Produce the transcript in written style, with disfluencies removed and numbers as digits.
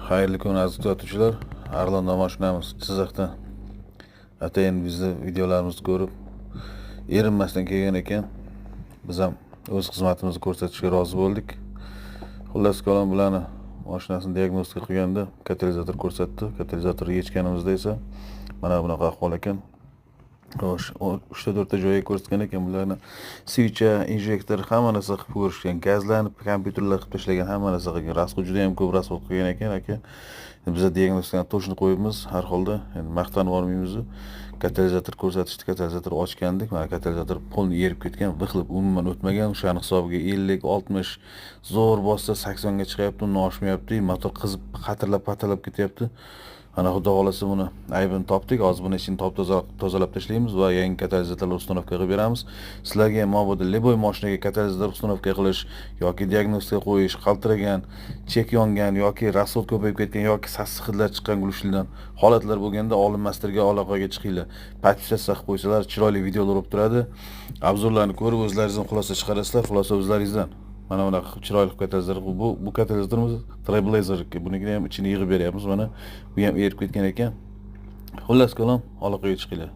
Xayrli kun, aziz kuzatuvchilar. Arlonda mashinamiz Jizzaxdan atayin bizni videolarimizni ko'rib, erinmasdan kelgan ekan. Biz ham o'z xizmatimizni ko'rsatishga rozi bo'ldik. Xullas kalom, bularni mashinasini diagnostika qilganda katalizator ko'rsatdi. Katalizatorni yechganimizda esa mana bunaqa ahvol ekan. Xo'sh, uchta to'rtta joyiga ko'rsatgan ekan bularni. Свеча, injektor, hamma narsa qilib ko'rishgan, gazlarni kompyuterlar qilib tashlagan, hamma narsa qilgan. Расход, juda yam ko'p расход qilgan ekan, aka. Biza diagnostikani точно qo'yibmiz har holda, endi maqtanib olmaymizu. Katalizator ko'rsatishdi, katalizator ochgandik, mana katalizator полный erib ketgan, выхлоп umuman o'tmagan. O'shani hisobiga 50, 60, zo'r bossa 80ga chiqyapti, undan oshmayapti. Motor qizib, qatirlab patirlab ketyapti. Mana, xudo xohlasa, buni aybini topdik. Hozir buni ichini top toza tozalab tashlaymiz va yangi katalizatorlar установка qilib beramiz. Sizlarga ham mabodo любой mashinaga katalizator установка qilish yoki diagnostika qo'yish, qaltiragan, chek yongan yoki расход ko'payib ketgan yoki sassiq hidlar chiqqan глушитель dan holatlar bo'lganda, Olim masterga aloqaga chiqinglar. Подписаться qilib qo'ysalar, chiroyli videolar bo'lib turadi. Обзор larni ko'rib, o'zlaringiz ham xulosa chiqarasizlar. Xulosa o'zlaringizdan. Mana bunaqa qilib, chiroyli qilib katalizator. Bu katalizatorimiz Trailblazer, bunikini ham ichini yig'ib beryapmiz. Mana bu ham erib ketgan ekan. Xullas kalom, aloqaga chiqinglar.